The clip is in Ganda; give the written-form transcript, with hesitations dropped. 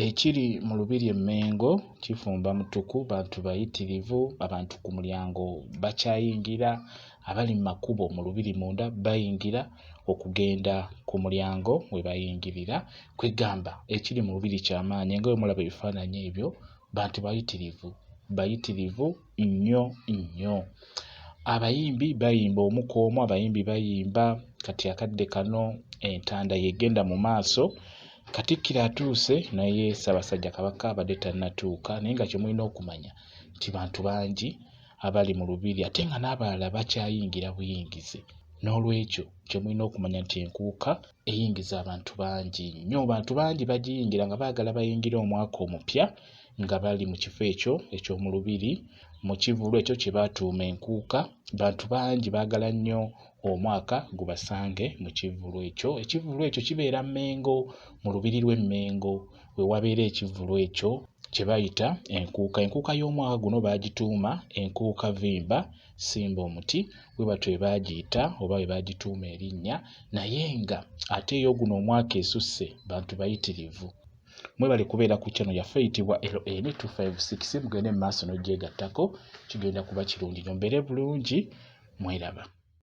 Ekiri mu Lubiri e Mmengo kifumba mutuku, bantu bayitirivu, abantu ku mulyango bakyayingira, abali mu makubo mu Lubiri munda bayingira okugenda ku mulyango we bayingirira. Kwe ggamba ekiri mu Lubiri kya maanyi nga bwe mulaba ebifaananyi ebyo, bantu bayitirivu, bayitirivu nnyo nnyo. Abayimbi bayimba omu ku omu, abayimbi bayimba, kati akadde kano entanda y'egenda mu maaso. Katikkiro atuuse naye Ssaabasajja Kabaka abadde tannatuuka naye nga kye mulina okumanya nti bantu bangi abali mu Lubiri ate nga n'abalala bakyayingira buyingizi. Noolwekyo kye mulina okumanya nti enkuuka eyingiza abantu bangi nnyo. Bantu bangi bagiyingira nga baagala bayingire omwaka omupya nga bali mu kifo ekyo eky'omu Lubiri mu kivvulu ekyo kye baatuuma enkuuka. Bantu bangi baagala nnyo omwaka gubasange mu kivvulu ekyo. Ekivvulu ekyo kibeera Mmengo mu Lubiri lw'e Mmengo we wabeera ekivvulu ekyo kye bayita enkuuka. Enkuuka y'omwaka guno baagituuma Enkuuka Vimba Simba Omuti bwe batyo bwe baagiyita oba bwe baagituuma erinnya naye nga ate ey'oguno omwaka esusse bantu bayitirivu. Mwebale kubeera ku channel yaffe eyitibwa LN 256 mugende mu maaso n'ogyegattako kigenda kuba kirungi nnyo. Mubeere bulungi mweraba.